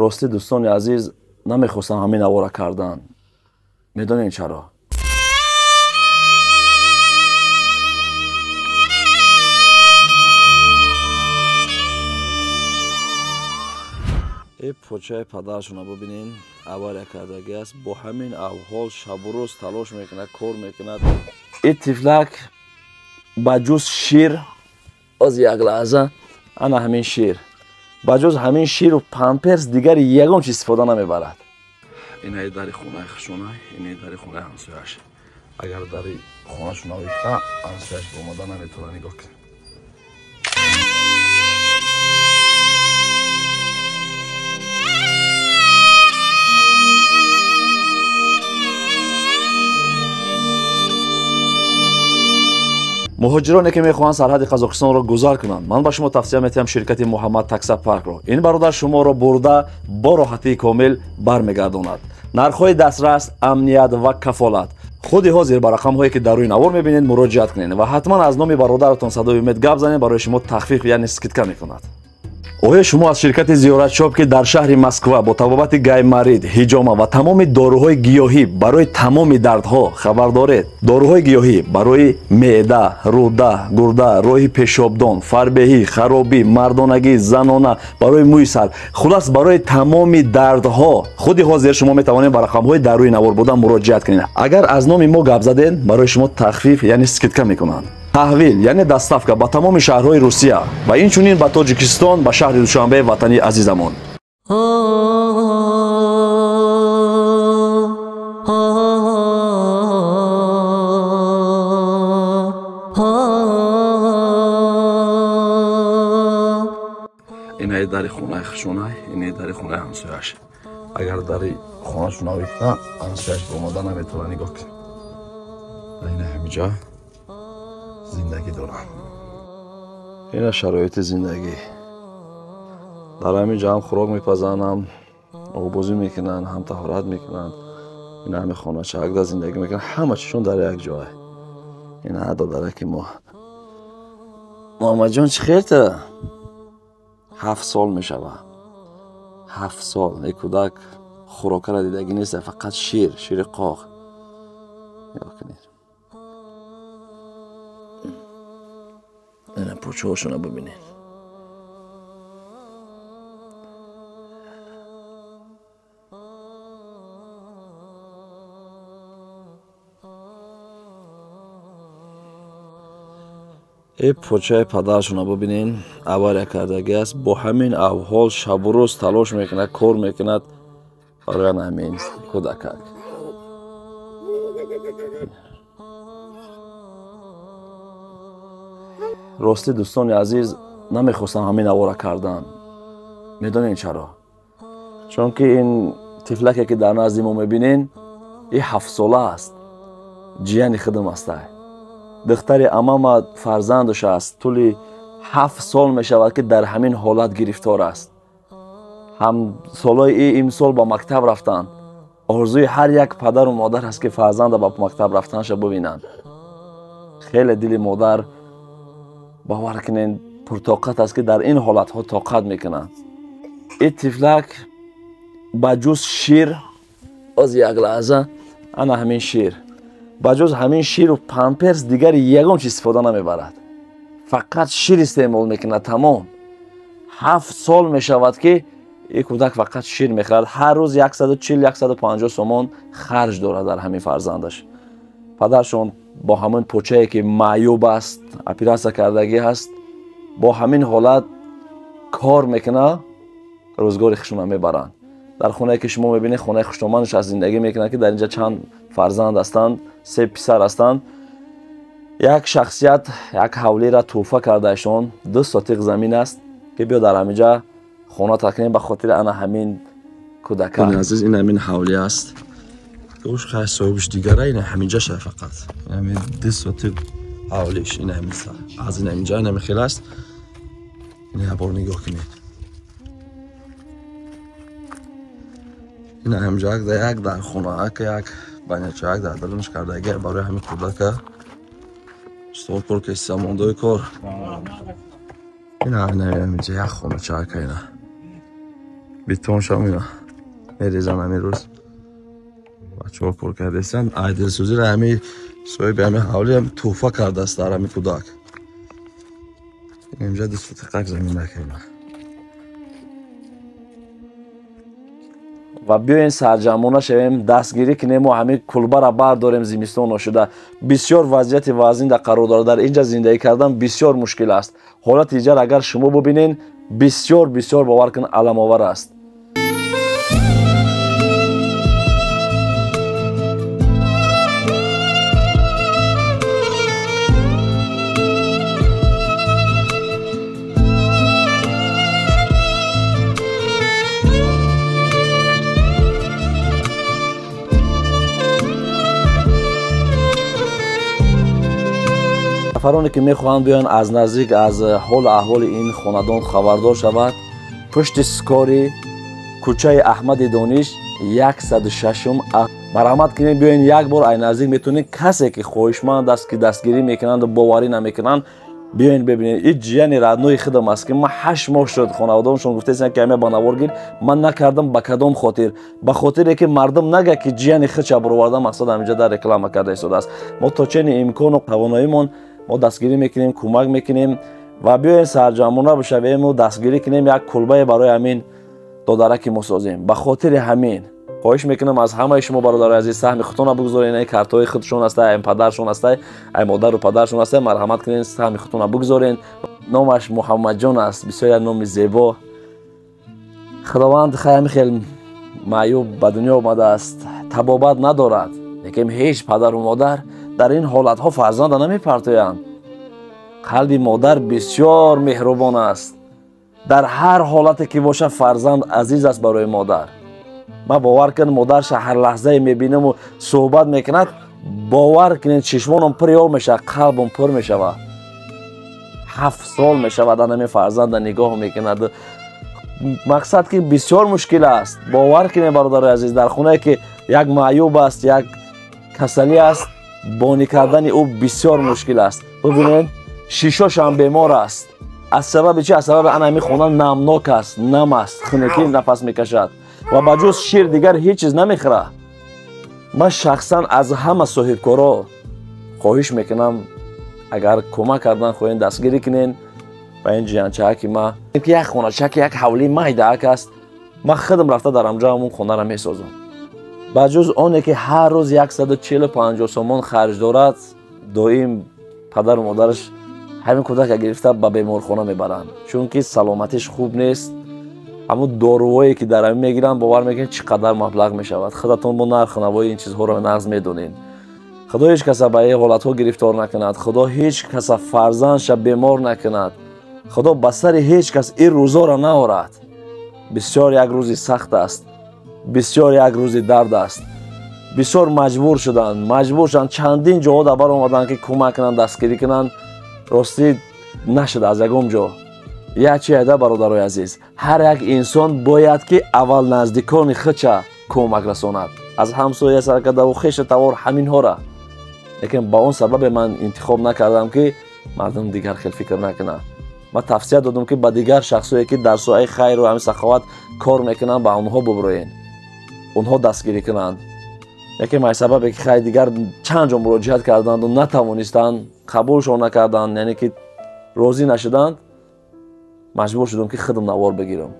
Ростӣ дӯстони азиз, намехостам ҳамин авора кардан. Медонед чаро? Э почаи падаршона бубинен, авария кардагӣ аст. Бо ҳамин авҳол шабу рӯз талош мекунад, кор мекунад. Ин тифлак ба ҷуз шир, оз як лаҳза, ана ҳамин шир, ба ҷуз ҳамин ширу памперс дигар ягон чиз истифода намебарад. Инаи дари хонаи хушона, инаи дари хонаи ҳамсояш. Агар дари хонашона вихта, ҳамсояш омада наметавонад. Нигоҳ кунед. Муҳоҷироне ки мехоҳанд сарҳади Қазоқистонро гузар кунанд, ман ба шумо тавсия метиҳам ширкати Муҳаммад Таксопаркро. Ин бародар шуморо бурда бо роҳатии комил бармегардонад. Нархҳои дастрас, амният ва кафолат. Худи ҳозир ба рақамҳое ки дар рӯи навор мебинед муроҷиат кунед ва ҳатман аз номи бародаратон Садои Умед гап занед, барои шумо тахфиф яъне скидка мекунад. Оё шумо аз ширкати Зиёратшоп, ки дар шаҳри Москва бо табобати гаймарид, ҳиҷома ва тамоми доруҳои гиёҳӣ барои тамоми дардҳо хабар доред? Доруҳои гиёҳӣ барои меъда, рӯда, гурда, роҳи пешобдон, фарбеҳӣ, харобӣ, мардонагӣ, занона, барои мӯи сар, хулас барои тамоми дардҳо. Худи ҳозир шумо метавонед ба рақамҳои дар рӯи навор буда муроҷиат кунед. Агар аз номи мо гап задед, барои шумо тахфиф яъне скидка мекунанд. Таҳвил яъне доставка ба тамоми шаҳрҳои Русия ва инчунин ба Тоҷикистон, ба шаҳри Душанбе, ватани азизамон. Инаи дари хонаи хушона, инаи дари хонаи ҳамсояш. Агар дари хонашона вихта, ҳамсояш омада наметавонад. Нигоҳ кунед. Ина ҳамиҷа зиндагӣ дорам. Ина шароити зиндагӣ. Дар ҳамин ҷо ҳам хӯрок мепазанд, ҳам оббозӣ мекунанд, ҳам таҳорат мекунанд. Ина ҳами хоначаакда зиндагӣ мекунанд. Ҳама чизшон дар як ҷой. Ина додараки мо. Муҳаммадҷон, чӣ хелта? 7 сол мешавад. 7 сол. Ин кӯдак хӯрокаро дидагӣ нест, фақат шир, шири қоқ. Нигоҳ кунед. Ина пӯчаҳошона бибинед. Э почаи падаршона бибинен, авария кардагӣ аст. Бо ҳамин авҳол шабу рӯз талош мекунад, кор мекунад барои ҳамин кӯдакак. Ростӣ дӯстони азиз, намехостам ҳамин авора кардан. Медонед чаро? Чунки ин тифлаке ки дар назди мо мебинен, ин 7 сола аст. Ҷияни худам аст. Духтари амама фарзандаш аст. Тӯли 7 сол мешавад ки дар ҳамин ҳолат гирифтор аст. Ҳамсолои имсол ба мактаб рафтанд. Орзуи ҳар як падару модар аст ки фарзанда ба мактаб рафтанша бибинанд. Хеле дили модар, бовар кунед, пуртоқат аст ки дар ин ҳолатҳо тоқат мекунанд. Ин тифлак ба ҷуз шир, оз як лаҳза, ана ҳамин шир, ба ҷуз ҳамин ширу памперс дигар ягон чиз истифода намебарад. Фақат шир истеъмол мекунад, тамом. 7 сол мешавад ки ин кӯдак фақат шир мехӯрад. Ҳар рӯз 140-150 сомон харҷ дорад дар ҳамин фарзандаш. Падаршон бо ҳамин почае ки маъюб аст, оператсия кардагӣ ҳаст, бо ҳамин ҳолат кор мекунад, рӯзгори хушона мебаранд. Дар хонае ки шумо мебинед, хонаи хуштоманаш аст, зиндагӣ мекунад ки дар инҷа чанд фарзанд ҳастанд, 3 писар ҳастанд. Як шахсият як ҳавлиро тӯҳфа кардаашон, 2 сотиқ замин аст ки биё дар ҳаминҷа хона такнем ба хотири ана ҳамин кӯдака. Азиз, ин ҳамин ҳавли аст. Уш хай соҳибш дигара, ин ҳаминҷа ша фақат. Ҳамин 2 сотиқ ҳавлиш, ин ҳамин аз ин ҳаминҷа ин ҳамин хел аст. Ин як бор нигоҳ кунед. Ин ҳаминҷа як дар хона, як банячак дар дарунаш кардагӣ барои ҳамин кӯдака. Стол кор кеса мондои кор. Ина ина ҳаминҷа як хоначака ина. Бетонша мерезан ҳамин рӯз. Бачаҳо кор кардастанд. Ай дилсӯзиро ҳамин соҳиби ҳамин ҳавлиам тӯҳфа кардааст дар ҳамин кӯдак. Инҷа 2 сотиқак замин накардам. Ва биёен сарҷамъона шавем, дастгирӣ кунем ва ҳамин кулбара бардорем. Зимистон ношуда бисёр вазъияти вазнин дар қарор дорад. Дар инҷа зиндагӣ кардан бисёр мушкил аст. Ҳолати иҷара агар шумо бубинен, бисёр бисёр бовар кун аламовар аст. Нафароне ки мехоҳанд биёянд аз наздик аз ҳолу аҳволи ин хонадон хабардор шавад, пушти скори кӯчаи Аҳмади Дониш 106-ум марҳамат кунед, биёен як бор ай наздик метавонед. Касе ки хоҳишманд аст, ки дастгирӣ мекунанду боварӣ намекунанд, биёен бибинед. Ин ҷияни раднои худам аст, ки ман 8 моҳ шуд хонаводаамшон гуфтаистанд, ки ҳама ба навор гир. Ман накардам. Ба кадом хотир? Ба хотире ки мардум нага ки ҷияни худша бароварда, мақсад ҳаминҷа дар реклама карда истодааст. Мо то чени имкону тавоноимон мо дастгирӣ мекунем, кӯмак мекунем ва биёем сарҷамъона бишавему дастгирӣ кунем, як кулбае барои ҳамин додараки мо созем. Ба хотири ҳамин хоҳиш мекунам аз ҳамаи шумо бародарои азиз, саҳми худтонро бигузоред. Ин картҳои худшон аста, ай падаршон аста, ай модару падаршон аста. Марҳамат кунед, саҳми худтонро бигузоред. Номаш Муҳаммадҷон аст, бисёр як номи зебо. Худованд ҳамин хел маъюб ба дунё омадааст, табобат надорад, лекин ҳеҷ падару модар дар ин ҳолатҳо фарзанда намепартоянд. Қалби модар бисёр меҳрубон аст. Дар ҳар ҳолате ки бошад, фарзанд азиз аст барои модар. Ман бовар кунам, модарша ҳар лаҳзае мебинаму суҳбат мекунад, бовар кунед, чишмонам пур об мешавад, қалбам пур мешавад. 7 сол мешавад ана фарзанда нигоҳ мекунад. Мақсад ки бисёр мушкил аст. Бовар кунед бародарои азиз, дар хонае ки як маъюб аст, як касалӣ аст, бонӣ кардани ӯ бисёр мушкил аст. Бибинед, шишошам бемор аст. Аз сабаби чи? Аз сабаби ана ҳамин хона намнок аст, нам аст, хунукӣ нафас мекашад ва ба ҷуз шир дигар ҳеҷ чиз намехӯрад. Ман шахсан аз ҳама соҳибкоро хоҳиш мекунам, агар кӯмак кардан хоҳед, дастгирӣ кунед ба ин ҷиянчааки ма, ки як хоначаки, як ҳавлии майдаак аст. Ман худам рафта дар ҳамҷо ҳамон хонаро месозам. Ба ҷуз оне ки ҳар рӯз 140-50 сомон харҷ дорад, доим падару модараш ҳамин кӯдака гирифта ба беморхона мебаранд, чунки саломатиш хуб нест. Ҳамун доруҳое ки дар ҳамин мегиранд, бовар мекунед чӣ қадар маблағ мешавад. Худатон бо нарху навои ин чизҳоро нағз медонед. Худо ҳеҷ каса ба ин ҳолатҳо гирифтор накунад. Худо ҳеҷ каса фарзандша бемор накунад. Худо ба сари ҳеҷ кас ин рӯзоро наорад. Бисёр як рӯзи сахт аст, бисёр як рӯзи дард аст. Бисёр маҷбур шуданд, маҷбур шуданд, чандин ҷоҳо дар бар омаданд, ки кӯмак кунанд, дастгирӣ кунанд. Ростӣ нашуд аз ягон ҷо. Як чи айда бародарои азиз, ҳар як инсон бояд ки аввал наздикони худша кӯмак расонад, аз ҳамсоя сар кардаву хешу тавор ҳаминҳора. Лекин ба он сабабе ман интихоб накардам, ки мардум дигар хел фикр накунанд. Ман тавсия додам, ки ба дигар шахсое ки дар соҳаи хайру ҳамин саховат кор мекунанд, ба онҳо буброен, онҳо дастгирӣ кунанд. Лекин ман сабабе ки хай дигар чанд ҷо муроҷиат карданду натавонистанд, қабулшон накарданд, яъне ки розӣ нашуданд, маҷбур шудам, ки худам навор бигирам.